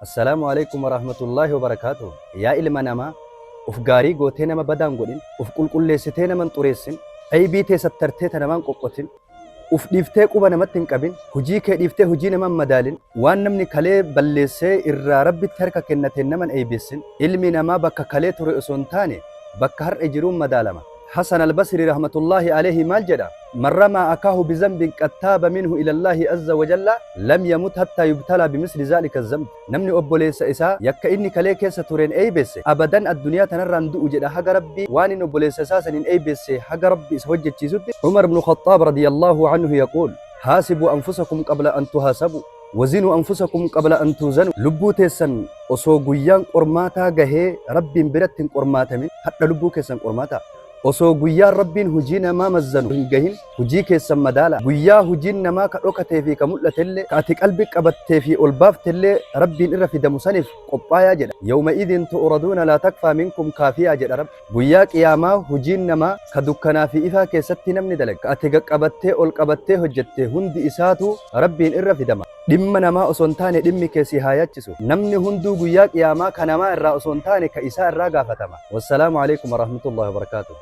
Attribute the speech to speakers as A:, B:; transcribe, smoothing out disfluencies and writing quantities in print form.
A: Assalaamu alaikum warahmatullaahi wabarakaatuh. Yaa ilma namaa, uf gaarii gootee nama badaa hin godhin, uf qulqulleessitee nama hin xureessin, aybii tee sattartee ta namaa hin qoqqotin, uf dhiiftee quba namatti hin qabin, hujii kee dhiiftee hujii nama hin madaalin, waan namni kalee balleessee irraa Rabbitti harka kennateen nama hin eybeessin. Ilmi namaa bakka kalee ture osoo hin taane bakka har'a jiruun madaalama. Hasan Albasri rahmatullaahi aleyhi maal jedha? Man ramaa akaahu bizambin qad taaba minhu ilallaahi azza wajalla lam yamut hattaa yubtalaa bimisli zaalika zambi. Namni obboleessa isaa yakka inni kalee keessa tureen eeybesse abadan adduniyaa tanarraa hin du'u jedha haga Rabbi waan inni obboleessa isaa saniin eeybesse haga Rabbi isa hojjachiisutti. Umar ibnu Khaxxaab radiyallaahu anhu yaquul, Haasibuu anfusakum qabla an tuhaasabuu. Wazinuu anfusakum qabla an tuuzanu, Lubbuu teessan osoo guyyaan qormaataa gahee Rabbiin biratti hin qormaatamin hadha lubbuu keessan qormaataa. Osoo guyyaan Rabbiin hujii namaa mazzanu hin gahin hujii keessan madaalaa. Guyyaa hujiin namaa ka dhokatee fi ka mul'atellee, ka ati qalbi qabattee fi ol baaftellee Rabbiin irra fidamu saniif qophaayaa jedha. Yawma'idhin tu'raduuna laa takfaa minkum kaafiyaa jedha Rabbi. Guyyaa qiyaamaa hujiin namaa ka dukkanaa fi ifaa keessatti namni dalage, ka ati gaqqabattee ol qabattee hojjatte hundi isaatuu Rabbiin irra fidama. Dhimma namaa osoo hin taane dhimmi kee si haa yaachisu. Namni hunduu guyyaa qiyaamaa ka namaa irraa osoo hin taane ka isaa irraa gaafatama. Wassalaamu aleykum warahmatullahi wabarakaatuh.